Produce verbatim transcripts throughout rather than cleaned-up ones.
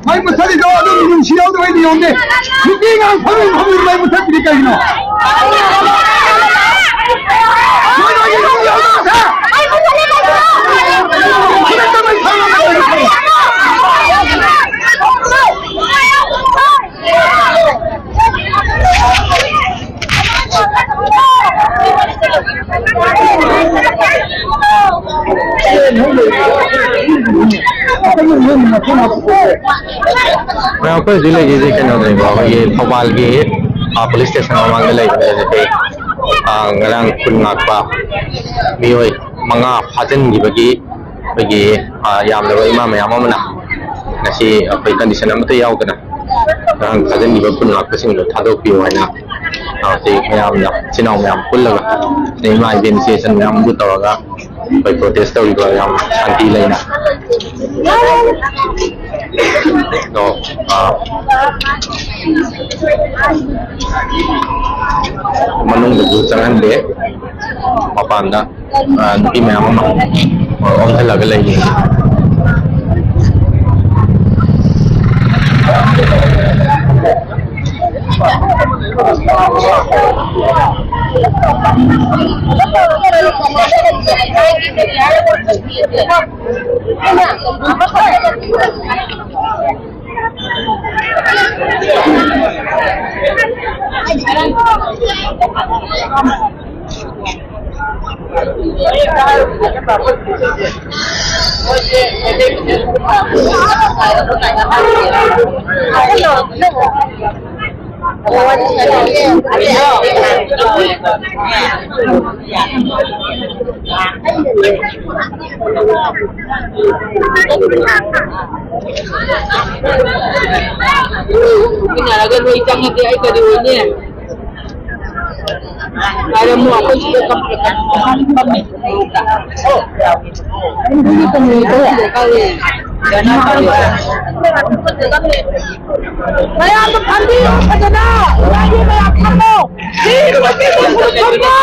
ꯃꯩ ꯃꯨꯠꯊꯠꯂꯤꯗꯣ ꯑꯗꯨꯝ ꯅꯨꯡꯁꯤ ꯌꯥꯎꯗꯕꯩꯗꯤ ꯌꯦꯡꯉꯨꯅꯦ꯫ ꯅꯨꯄꯤ ꯑꯉꯥꯡ ꯐꯝꯃꯤ ꯐꯝꯃꯤ ꯃꯩ ꯃꯨꯠꯊꯠꯄꯤꯗꯤ ꯀꯩꯒꯤꯅꯣ? ꯅꯣꯏ ꯅꯣꯏꯒꯤ ꯏꯃꯨꯡ ꯌꯥꯎꯗꯕꯁꯦ! ꯈꯨꯗꯛꯇ ꯃꯩ ꯊꯥꯔꯣ꯫ ꯑꯩꯈꯣꯏ ꯍꯧꯖꯤꯛ ꯂꯩꯔꯤꯁꯦ ꯀꯩꯅꯣꯗꯅꯤꯀꯣ, ꯑꯩꯈꯣꯏꯒꯤ ꯊꯧꯕꯥꯜꯒꯤ, ꯑ, ꯄꯨꯂꯤꯁ ꯁ꯭ꯇꯦꯁꯟ ꯃꯃꯥꯡꯗ ꯂꯩꯕꯅꯦ꯫ ꯍꯧꯖꯤꯛꯇꯤ, ꯑ, ꯉꯔꯥꯡ ꯈꯨꯟ ꯉꯥꯛꯄ ꯃꯤꯑꯣꯏ ꯃꯉꯥ ꯐꯥꯖꯤꯟꯈꯤꯕꯒꯤ ꯑꯩꯈꯣꯏꯒꯤ, ꯑ, ꯌꯥꯝꯂꯕ ꯏꯃꯥ ꯃꯌꯥꯝ ꯑꯃꯅ ꯉꯁꯤ ꯑꯩꯈꯣꯏ ꯀꯟꯗꯤꯁꯟ ꯑꯃꯠꯇ ꯌꯥꯎꯗꯅ ꯉꯔꯥꯡ ꯐꯥꯖꯤꯟꯈꯤꯕ ꯈꯨꯟ ꯉꯥꯛꯄꯁꯤꯡꯗꯣ ꯊꯥꯗꯣꯛꯄꯤꯌꯨ ꯍꯥꯏꯅ, ꯑ, ꯍꯧꯖꯤꯛ ꯃꯌꯥꯝꯅ, ꯏꯆꯤꯟ ꯏꯅꯥꯎ ꯃꯌꯥꯝ ꯄꯨꯜꯂꯒ, ꯑꯗꯩ ꯏꯃꯥ ꯏꯕꯦꯟ ꯏꯆꯦ ꯏꯆꯟ ꯃꯌꯥꯝꯕꯨ ꯇꯧꯔꯒ ꯑꯩꯈꯣꯏ ꯄ꯭ꯔꯣꯇꯦꯁ ꯇꯧꯔꯤꯕ ꯌꯥꯝ ꯁꯥꯟꯇꯤ ꯂꯩꯅ꯫ ꯑꯗꯣ, ꯑ, ꯃꯅꯨꯡꯗꯁꯨ ꯆꯪꯍꯟꯗꯦ, ꯃꯄꯥꯟꯗ, ꯑ, ꯅꯨꯄꯤ ꯃꯌꯥꯝ ꯑꯃ ꯑꯣꯝꯁꯤꯜꯂꯒ ꯂꯩꯔꯤ꯫ ꯄꯤꯅꯔꯒ ꯂꯣꯏ ꯆꯪꯉꯗꯤ ꯑꯩ ꯀꯔꯤ ꯑꯣꯏꯅꯤ? ꯍꯥꯏꯔꯝꯃꯣ, ꯑꯩꯈꯣꯏ ꯁꯤꯗ ꯀꯝꯄ꯭ꯂꯦꯟ ꯐꯝꯃꯤ꯫ ꯃꯌꯥꯝꯗꯣ ꯐꯝꯕꯤꯌꯨ ꯐꯖꯅ꯫ ꯂꯥꯏꯒꯤ ꯃꯌꯥꯝ ꯐꯝꯃꯣ꯫ ꯁꯤ ꯃꯇꯤꯛ ꯃꯇꯤꯛ ꯐꯝꯃꯣ꯫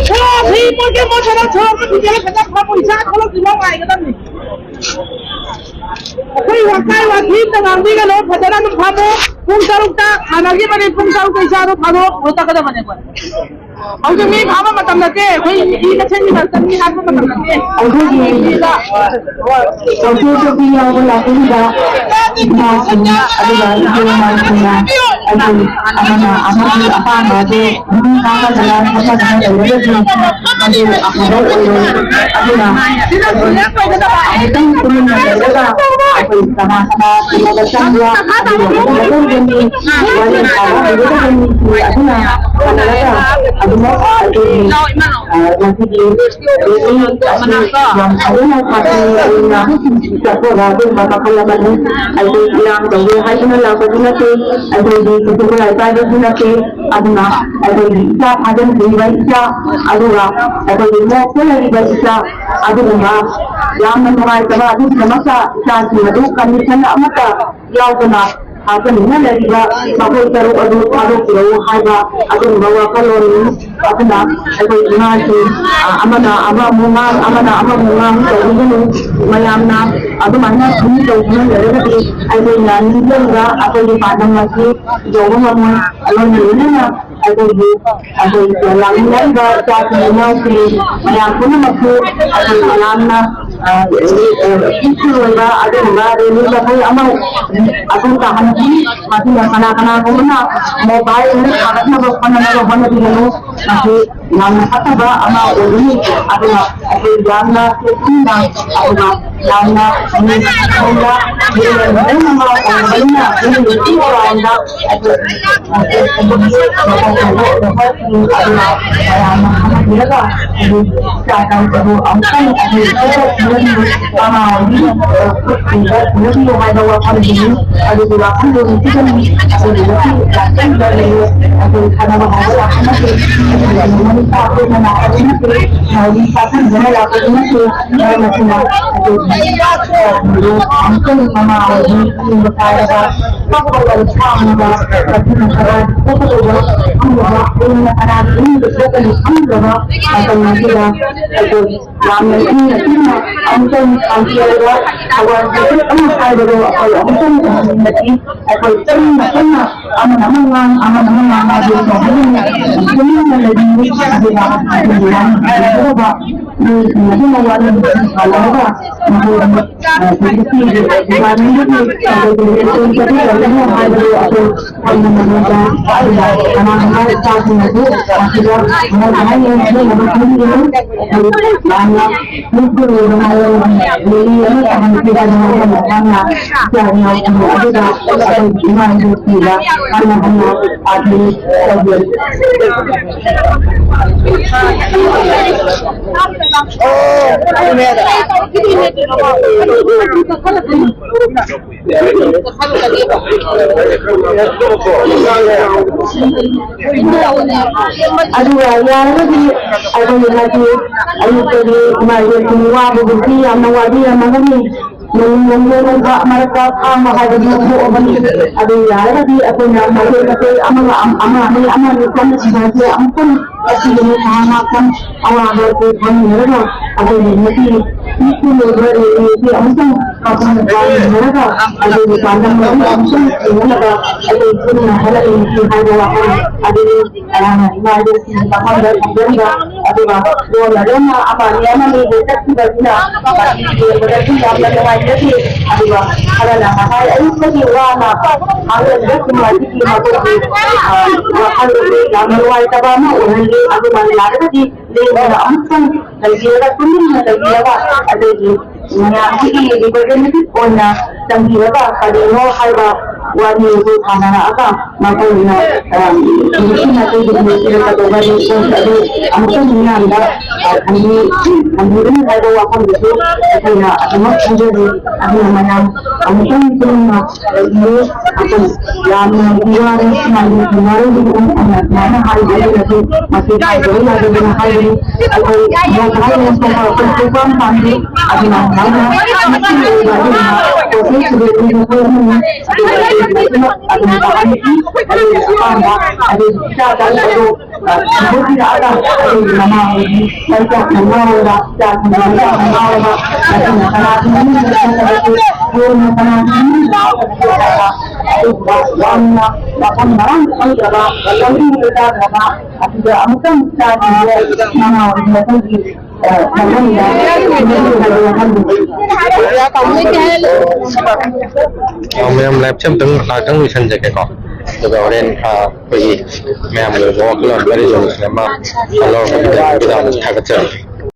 ꯁꯣꯔꯣꯛ ꯁꯤ ꯃꯣꯏꯒꯤ ꯃꯣꯏ ꯁꯣꯔꯣꯛ ꯁꯣꯔꯣꯛ ꯃꯇꯤꯛ ꯐꯖꯅ ꯐꯝꯃꯣ꯫ ꯏꯁꯥ ꯊꯣꯛꯂꯛꯇ꯭ꯔꯤꯐꯥꯎ ꯉꯥꯏꯒꯗꯕꯅꯤ꯫ ꯑꯩꯈꯣꯏ ꯋꯥꯀꯥꯏ ꯋꯥꯊꯤ ꯑꯝꯇ ꯉꯥꯡꯕꯤꯒꯅꯨ꯫ ꯐꯖꯅ ꯑꯗꯨꯝ ꯐꯝꯃꯣ꯫ ꯄꯨꯡ ꯇꯔꯨꯛꯇ ꯍꯥꯟꯅꯈꯤꯕꯅꯤ꯫ ꯄꯨꯡ ꯇꯔꯨꯛꯇ ꯏꯁꯥꯗꯣ ꯊꯥꯗꯣꯛꯑ ꯆꯠꯀꯗꯕꯅꯦ ꯑꯩꯈꯣꯏ꯫ ꯍꯧꯖꯤꯛ ꯃꯤ ꯐꯥꯕ ꯃꯇꯝ ꯅꯠꯇꯦ꯫ ꯑꯩꯈꯣꯏ ꯃꯤ ꯃꯁꯦꯟꯒꯤ ꯃꯔꯛꯇ ꯃꯤ ꯍꯥꯠꯄ ꯃꯇꯝ ꯅꯠꯇꯦ꯫ ꯑꯩꯈꯣꯏꯒꯤ ꯍꯧꯖꯤꯛ ꯍꯧꯖꯤꯛ ꯌꯥꯎꯕ ꯂꯥꯛꯄꯤꯔꯤꯕ ꯏꯃꯥꯁꯤꯡ ꯑꯗꯨꯒ ꯏꯆꯤꯜ ꯏꯅꯥꯎꯁꯤꯡꯅ ꯑꯩꯈꯣꯏ ꯑꯃꯅ ꯑꯃꯒꯤ ꯑꯄꯥꯝꯕ ꯑꯗꯨ ꯃꯅꯤꯡ ꯇꯥꯡꯅꯗꯅ ꯈꯣꯠꯅꯗꯅ ꯂꯩꯔꯒꯗꯤ ꯃꯗꯨ ꯑꯐꯕ ꯑꯣꯏꯔꯣꯏ꯫ ꯑꯗꯨꯅ ꯑꯩꯈꯣꯏ ꯑꯃꯨꯛꯇꯪ ꯄꯨꯟꯅ ꯂꯩꯔꯒ ꯑꯩꯈꯣꯏ ꯀꯅꯥ ꯀꯅꯥ ꯇꯤꯟꯅꯕ ꯆꯪꯕ ꯑꯗꯨꯒ ꯎꯅꯗꯧꯕꯅꯤ꯫ ꯋꯥꯔꯤ ꯁꯥꯕ ꯍꯩꯒꯗꯕꯅꯤ꯫ ꯑꯗꯨꯅ ꯁꯥꯟꯅꯔꯒ ꯑꯗꯨꯃꯛ ꯑꯩꯈꯣꯏꯒꯤ, ꯑ, ꯉꯁꯤꯗꯤ ꯌꯥꯝ ꯐꯖꯅ ꯄꯥꯡꯊꯣꯛꯑꯦ꯫ ꯑꯗꯨꯅ ꯆꯠꯊꯣꯛꯑꯒ ꯑꯗꯨꯒꯨꯝꯕ ꯃꯈꯜ ꯑꯃꯅꯤ꯫ ꯑꯩꯈꯣꯏ ꯏꯔꯥꯡ ꯇꯧꯒꯦ ꯍꯥꯏꯗꯨꯅ ꯂꯥꯛꯄꯁꯨ ꯅꯠꯇꯦ, ꯑꯩꯈꯣꯏꯒꯤ ꯈꯨꯠꯁꯨ ꯈꯨꯠꯂꯥꯏ ꯄꯥꯏꯕꯁꯨ ꯅꯠꯇꯦ꯫ ꯑꯗꯨꯅ ꯑꯩꯈꯣꯏꯒꯤ ꯏꯆꯥ ꯊꯥꯖꯤꯟꯕꯤꯕ ꯏꯆꯥ, ꯑꯗꯨꯒ ꯑꯩꯈꯣꯏꯒꯤ ꯃꯣꯛꯇ ꯂꯩꯔꯤꯕ ꯏꯆꯥ, ꯑꯗꯨꯒꯨꯝꯕ ꯌꯥꯝꯅ ꯅꯨꯡꯉꯥꯏꯇꯕ ꯑꯗꯨꯒꯤꯗꯃꯛꯇ ꯏꯆꯥꯁꯤꯡ ꯑꯗꯨ ꯀꯟꯗꯤꯁꯟ ꯑꯃꯠꯇ ꯌꯥꯎꯗꯅ ꯍꯥꯞꯆꯟꯗꯨꯅ ꯂꯩꯔꯤꯕ ꯃꯈꯣꯏ ꯇꯔꯨꯛ ꯑꯗꯨ ꯊꯥꯗꯣꯛꯄꯤꯔꯛꯎ ꯍꯥꯏꯕ ꯑꯗꯨꯒꯨꯝꯕ ꯋꯥꯈꯜꯂꯣꯟꯅꯤ꯫ ꯑꯗꯨꯅ ꯑꯩꯈꯣꯏ ꯏꯃꯥꯁꯤꯡ, ꯑ, ꯑꯃꯅ ꯑꯃꯃꯨꯛ ꯉꯥꯡ, ꯑꯃꯅ ꯑꯃꯃꯨꯛ ꯉꯥꯡ ꯇꯧꯕꯤꯒꯅꯨ꯫ ꯃꯌꯥꯝꯅ ꯑꯗꯨꯃꯥꯏꯅ ꯃꯤ ꯇꯧꯗꯨꯅ ꯂꯩꯔꯒꯗꯤ ꯑꯩꯈꯣꯏꯅ ꯅꯤꯡꯖꯔꯤꯕ ꯑꯩꯈꯣꯏꯒꯤ ꯄꯥꯟꯗꯝ ꯑꯁꯤ ꯌꯧꯕ ꯉꯝꯃꯣꯏ꯫ ꯑꯗꯨꯅ ꯂꯣꯏꯅꯅ ꯑꯩꯈꯣꯏꯒꯤ, ꯑꯩꯈꯣꯏ ꯂꯥꯛꯃꯤꯟꯅꯔꯤꯕ ꯏꯆꯥꯁꯤꯡ ꯏꯅꯥꯎꯁꯤꯡ ꯃꯌꯥꯝ ꯄꯨꯝꯅꯃꯛꯄꯨ ꯑꯩꯈꯣꯏ ꯌꯥꯝꯅ, ꯑ, ꯄꯤꯁꯐꯨꯜ ꯑꯣꯏꯕ ꯑꯗꯨꯒꯨꯝꯕ ꯔꯦꯂꯤ ꯃꯈꯜ ꯑꯃ ꯑꯗꯨꯝ ꯇꯥꯍꯟꯈꯤ꯫ ꯃꯁꯤꯅ ꯀꯅꯥ ꯀꯅꯥꯒꯨꯝꯕꯅ ꯃꯣꯕꯥꯏꯜ ꯑꯃ ꯊꯥꯒꯠꯅꯕ ꯈꯣꯠꯅꯅꯕ ꯍꯣꯠꯅꯕꯤꯒꯅꯨ꯫ ꯃꯁꯤ ꯌꯥꯝꯅ ꯐꯠꯇꯕ ꯑꯃ ꯑꯣꯏꯒꯅꯤ꯫ ꯑꯗꯨꯅ ꯑꯩꯈꯣꯏ ꯌꯥꯝꯅ ꯆꯦꯛꯁꯤꯟꯅ, ꯑꯗꯨꯒ ꯌꯥꯝꯅ ꯂꯨꯅ ꯂꯨꯅ ꯂꯣꯏꯅꯃꯛ ꯇꯧꯕꯅꯤꯅ ꯃꯤꯑꯣꯏꯕꯒꯤ ꯃꯥꯡꯗ ꯑꯩꯈꯣꯏ ꯑꯆꯧꯕ ꯑꯣꯏꯔꯛꯄꯁꯤꯡ ꯑꯗꯨꯅ ꯃꯌꯥꯝꯅ ꯈꯪꯍꯟꯕꯤꯔꯒ ꯍꯥꯏꯗꯤ ꯆꯥ ꯇꯥꯡꯕꯗꯨ ꯑꯃꯨꯛꯇꯪ ꯑꯩꯈꯣꯏ ꯄꯤꯕꯤꯌꯨ, ꯃꯃꯥ ꯑꯣꯏꯕꯤ ꯈꯨꯠꯁꯤꯡꯗ ꯄꯤꯕꯤꯌꯨ ꯍꯥꯏꯕ ꯋꯥꯐꯝꯁꯤꯅꯤ꯫ ꯑꯗꯨꯒꯤ ꯋꯥꯐꯝꯗꯨ ꯅꯤꯡꯁꯤꯡꯍꯟꯅꯤꯡꯉꯤ꯫ ꯑꯩꯈꯣꯏꯒꯤ ꯉꯁꯤ ꯂꯥꯛꯆꯔꯤꯕ ꯂꯩꯔꯦ꯫ ꯑꯩꯈꯣꯏ ꯈꯠꯅꯕ ꯍꯥꯏꯕ ꯋꯥꯐꯝ ꯅꯠꯇꯦ꯫ ꯑꯩꯈꯣꯏꯒꯤ ꯃꯅꯤꯡ ꯇꯥꯛꯄ ꯃꯅꯥ ꯍꯥꯏꯕ ꯅꯠꯇꯦ꯫ ꯃꯥꯏꯕꯤ ꯆꯥꯛꯈꯨꯝꯗꯅ ꯂꯥꯛꯄꯁꯨ ꯅꯠꯇꯦ꯫ ꯃꯔꯝ ꯑꯁꯤꯅ ꯑꯩꯈꯣꯏꯒꯤ ꯑꯃꯨꯛꯇꯪ ꯃꯃꯥ ꯑꯣꯏꯕꯤ ꯑꯅꯤꯡꯕ ꯀꯥꯏꯔꯒ ꯀꯞꯄꯒ ꯂꯥꯡꯉꯒ ꯃꯁꯤꯅ ꯈꯔ ꯊꯣꯛꯀꯗꯧꯕ ꯈꯪꯗꯕ, ꯀꯔꯝꯅ ꯀꯅꯥꯒꯤ ꯏꯃꯨꯡꯗ ꯊꯣꯛꯀꯅꯤ ꯈꯪꯗꯕ ꯃꯇꯝ ꯑꯁꯤꯗ ꯑꯩꯈꯣꯏ ꯌꯥꯝꯅ ꯏꯪꯅ ꯆꯤꯛꯅ ꯑꯃꯨꯛꯇꯪ ꯄꯥꯡꯊꯣꯛꯑꯒ ꯊꯧꯕꯥꯜ ꯆꯦꯡꯀꯨꯞ ꯑꯃ ꯍꯥꯏꯕꯗꯣ ꯑꯩꯈꯣꯏ ꯑꯃꯨꯛꯇꯪ ꯎꯍꯟꯅꯤꯡꯕꯅꯤ꯫ ꯑꯩꯈꯣꯏ ꯆꯪꯅ ꯆꯪꯅ ꯑꯃꯅ ꯑꯃ ꯉꯥꯡ, ꯑꯃꯅ ꯑꯃ ꯉꯥꯡ ꯍꯥꯏꯕꯗꯨ ꯇꯧꯍꯟꯅꯤꯡꯉꯤ꯫ ꯇꯨꯃꯤꯟꯅ ꯂꯩꯅꯤꯡꯉꯤ꯫ ꯑꯗꯨꯒ ꯑꯩꯈꯣꯏꯒꯤ ꯌꯥꯝꯅ ꯐꯖꯔꯕ ꯃꯤꯁꯤꯡ ꯑꯗꯨꯅ ꯋꯥꯔꯤ ꯁꯥꯟꯅꯔꯒ ꯃꯈꯣꯏ ꯍꯧꯖꯤꯛꯀꯤ ꯗꯤꯄꯥꯔꯠꯃꯦꯟꯗꯒꯤ ꯀꯩꯀꯩ ꯔꯦꯁꯄꯣꯟꯁ ꯑꯗꯨ ꯇꯧꯒꯅꯤ ꯍꯥꯏꯕꯗꯨ ꯑꯩꯈꯣꯏ ꯈꯪꯕ ꯉꯝꯂꯣꯏꯗ꯫ ꯑꯗꯨꯅ ꯀꯅꯥꯒꯨꯝꯕ ꯏꯆꯥꯁꯤꯡꯅꯁꯨ ꯃꯁꯤꯗ ꯃꯣꯏ ꯀꯃꯥꯏꯅ ꯂꯦꯡꯒꯅꯤ ꯍꯥꯏꯕ ꯈꯪꯕꯤꯌꯨ꯫ ꯑꯩꯈꯣꯏ ꯌꯥꯝꯅ ꯃꯤꯠꯀꯤ ꯑꯣꯏꯕ ꯃꯑꯣꯡ ꯂꯩꯔꯤ ꯑꯃ ꯇꯧꯍꯟꯈꯤꯕ ꯑꯗꯨꯃꯥꯏꯅ ꯃꯇꯥꯡꯗ ꯏꯆꯥ ꯏꯅꯥꯎꯁꯤꯡ ꯑꯗꯨꯗ ꯑꯩꯈꯣꯏꯒꯤ ꯏꯃꯥ ꯏꯕꯦꯜꯁꯤꯡꯗ ꯍꯟꯅ ꯍꯟꯅ ꯄꯥꯕꯤꯌꯨ ꯇꯧꯕꯤꯌꯨ꯫ ꯑꯗꯨꯒ ꯌꯥꯔꯒꯗꯤ ꯑꯩꯈꯣꯏ ꯉꯁꯤ ꯑꯌꯨꯛꯇꯒꯤ ꯏꯃꯥ ꯏꯕꯦꯜꯁꯤꯡ ꯋꯥꯕꯕꯨꯗꯤ ꯌꯥꯝꯅ ꯋꯥꯕꯤꯔꯝꯃꯒꯅꯤ꯫ ꯅꯣꯡ ꯅꯣꯡ ꯅꯣꯡ ꯃꯔꯛꯇ ꯈꯥꯡꯕ ꯍꯥꯏꯕꯗꯨ ꯊꯣꯛꯑꯕꯅꯤ꯫ ꯑꯗꯨ ꯌꯥꯔꯒꯗꯤ ꯑꯩꯈꯣꯏꯅ ꯃꯇꯦꯛ ꯃꯇꯦꯛ ꯑꯃꯒ ꯑꯃ ꯑꯃ ꯑꯃ ꯑꯃ ꯈꯟꯅ ꯁꯤꯟꯅꯁꯦ꯫ ꯑꯃꯨꯛꯇꯪ ꯑꯁꯤꯒꯤ ꯅꯨꯡꯁꯥ ꯉꯥꯛꯇꯪ ꯑꯋꯥꯕ ꯑꯩꯈꯣꯏ ꯈꯪꯃꯤꯟꯅꯔꯒ ꯑꯩꯈꯣꯏꯒꯤ ꯉꯁꯤ ꯃꯤꯠꯀꯤ ꯑꯣꯏꯕ ꯔꯦꯂꯤꯁꯤ ꯑꯃꯨꯛꯇꯪ ꯄꯥꯡꯊꯣꯛꯃꯤꯟꯅꯔꯒ ꯑꯩꯈꯣꯏꯒꯤ ꯄꯥꯟꯗꯝ ꯑꯗꯨ ꯑꯃꯨꯛꯇꯪ ꯌꯦꯡꯅꯅꯕ ꯑꯩꯈꯣꯏ ꯄꯨꯟꯅ ꯍꯣꯠꯅꯃꯤꯟꯅꯁꯤ ꯍꯥꯏꯕ ꯋꯥꯐꯝ ꯑꯗꯨꯅꯤ꯫ ꯃꯌꯥꯝꯅ ꯏꯃꯥ ꯏꯕꯦꯜꯁꯤꯡꯒꯤ ꯃꯐꯝꯗ ꯊꯝꯖꯔꯤꯕ ꯑꯗꯨꯒ ꯂꯣꯟꯅ ꯂꯣꯟꯅ ꯑꯃꯅꯤ ꯑꯃꯅꯤ ꯆꯠꯈꯤꯕꯁꯤꯅ ꯌꯦꯡꯕꯗꯁꯨ ꯌꯥꯝꯅ ꯅꯨꯡꯉꯥꯏꯖꯈꯤ꯫ ꯑꯗꯨꯒ ꯈꯔꯅ ꯉꯁꯥꯏ ꯑꯌꯨꯛꯇꯒꯤ ꯋꯥꯅ ꯍꯥꯡꯂꯤꯕꯁꯤꯡ ꯑꯁꯤꯒꯤ ꯃꯈꯣꯏꯒꯤ, ꯑ, ꯋꯥꯈꯜꯗꯁꯨ ꯌꯥꯝꯅ ꯅꯨꯡꯉꯥꯏꯇꯕ ꯑꯃ ꯑꯣꯏꯍꯜꯂꯤ꯫ ꯑꯗꯨꯅ ꯌꯥꯔꯒꯗꯤ ꯂꯦꯡꯗꯅ ꯑꯃꯨꯛꯇꯪ ꯂꯩꯕꯤꯔꯒ ꯇꯨꯃꯤꯟꯅ ꯂꯩꯕꯤꯔꯒ ꯑꯗꯒꯤ ꯃꯌꯥꯝꯁꯤꯒꯤ representative ꯑꯣꯏꯅ ꯆꯪꯕꯤꯔꯒ ꯀꯔꯤꯅꯣ ꯍꯥꯏꯕ ꯋꯥꯔꯤꯗꯨ ꯁꯥꯟꯅꯔꯛꯑꯒ ꯃꯈꯣꯏꯅ, ꯑ, ꯅꯨꯄꯤ ꯃꯈꯣꯏꯒꯤ ꯅꯨꯡꯁꯤꯔꯛꯀꯗꯧꯕ ꯔꯦꯁꯄꯣꯟꯁ ꯑꯗꯨ ꯑꯃꯨꯛꯇꯪ ꯃꯤꯌꯥꯝꯗ, ꯑ, ꯊꯝꯕꯤ-, ꯊꯝꯕꯤꯒꯅꯤ ꯍꯥꯏꯕ ꯋꯥꯐꯝꯗꯨꯁꯨ ꯑꯩꯈꯣꯏꯅ ꯑꯗꯨꯃꯛ ꯈꯟꯖꯔꯤ꯫ ꯑꯗꯨꯅ ꯃꯌꯥꯝ ꯑꯃꯨꯛꯇꯪ ꯄꯨꯟꯅ ꯂꯩꯕꯤꯌꯨ꯫ ꯑꯩꯈꯣꯏ ꯌꯥꯝꯅ ꯋꯥꯔꯦ, ꯁꯨꯃꯥꯏꯅ ꯋꯥꯔꯧꯕꯒꯤ ꯁꯨꯃꯥꯏꯅ ꯍꯥꯏꯔꯤꯕ ꯑꯗꯨꯅꯁꯨ ꯃꯁꯤ ꯍꯥꯏꯗꯕ ꯌꯥꯗꯕꯅ ꯍꯥꯏꯕꯅꯤ꯫ ꯑꯩꯈꯣꯏ ꯃꯣꯏ ꯍꯥꯏꯔꯤꯕ ꯑꯩꯈꯣꯏ ꯄ꯭ꯔꯣꯒ꯭ꯔꯥꯝ ꯄꯥꯝꯗꯦ꯫ ꯑꯗꯨꯅ ꯁꯨꯃꯥꯏꯅ ꯃꯁꯤ ꯑꯣꯏꯕ ꯑꯗꯨꯒꯨꯝꯕ ꯄ꯭ꯔꯣꯁꯦꯁ ꯁꯤꯗ ꯑꯩꯈꯣꯏ ꯃꯐꯝ ꯑꯃꯅꯤ꯫ ꯑꯗꯨꯅ ꯑꯩꯈꯣꯏ ꯂꯣꯏꯅꯃꯛ ꯑꯗꯨꯝ ꯇꯧꯍꯟꯁꯤ꯫ ꯑꯗꯨꯒꯤ ꯑꯄꯥꯝꯕ ꯑꯗꯨꯒꯤ ꯏꯆꯥ ꯇꯔꯨꯛ ꯑꯗꯨ ꯄꯨꯊꯣꯛꯄꯤꯔꯛꯑꯒ ꯑꯩꯈꯣꯏꯒꯤ ꯃꯃꯥ ꯍꯣꯏꯒꯤ ꯃꯔꯛꯇ ꯉꯥꯎꯔꯕ, ꯏꯆꯥꯁꯤꯡꯒꯤ ꯃꯔꯛꯇ ꯉꯥꯎꯔꯕ, ꯃꯁꯤꯅ ꯀꯅꯥꯒꯤ ꯃꯃꯤꯡꯗ ꯊꯣꯛꯂꯕꯁꯨ, ꯂꯣꯟꯅ ꯀꯅꯥꯒꯤ ꯃꯃꯤꯡꯗ ꯊꯣꯛꯂꯕꯁꯨ ꯍꯥꯏꯕ ꯑꯗꯨꯒꯨꯝꯕ ꯌꯥꯝꯅ ꯃꯐꯝ ꯃꯔꯥꯡ ꯈꯪꯗ꯭ꯔꯕ, ꯂꯝꯕꯤ ꯆꯥꯗ꯭ꯔꯕ, ꯑꯗꯨꯒ ꯑꯃꯨꯛꯇꯪ ꯏꯆꯥꯁꯤꯡꯁꯦ ꯃꯃꯥ ꯍꯣꯏꯒꯤ ꯃꯈꯣꯏꯒꯤ, ꯑ, ꯃꯐꯝꯗ ꯍꯥꯏꯕ ꯋꯥꯐꯝꯗꯨ ꯑ, ꯃꯌꯥꯝ ꯂꯥꯏꯐꯁꯦ ꯑꯝꯇꯪ ꯉꯥꯏꯍꯥꯛꯇꯪ ꯂꯣꯏꯁꯟꯖꯒꯦꯀꯣ꯫ ꯑꯗꯨꯒ ꯍꯣꯔꯦꯟ, ꯑ, ꯑꯩꯈꯣꯏꯒꯤ ꯃꯌꯥꯝꯒꯤ ꯑꯣꯏꯕ ꯋꯥꯈꯜꯂꯣꯟ ꯋꯥꯔꯤ ꯁꯥꯟꯅꯕ ꯑꯃ ꯂꯧꯔꯛꯄꯒꯤꯗꯃꯛ ꯊꯥꯒꯠꯆꯔꯤ꯫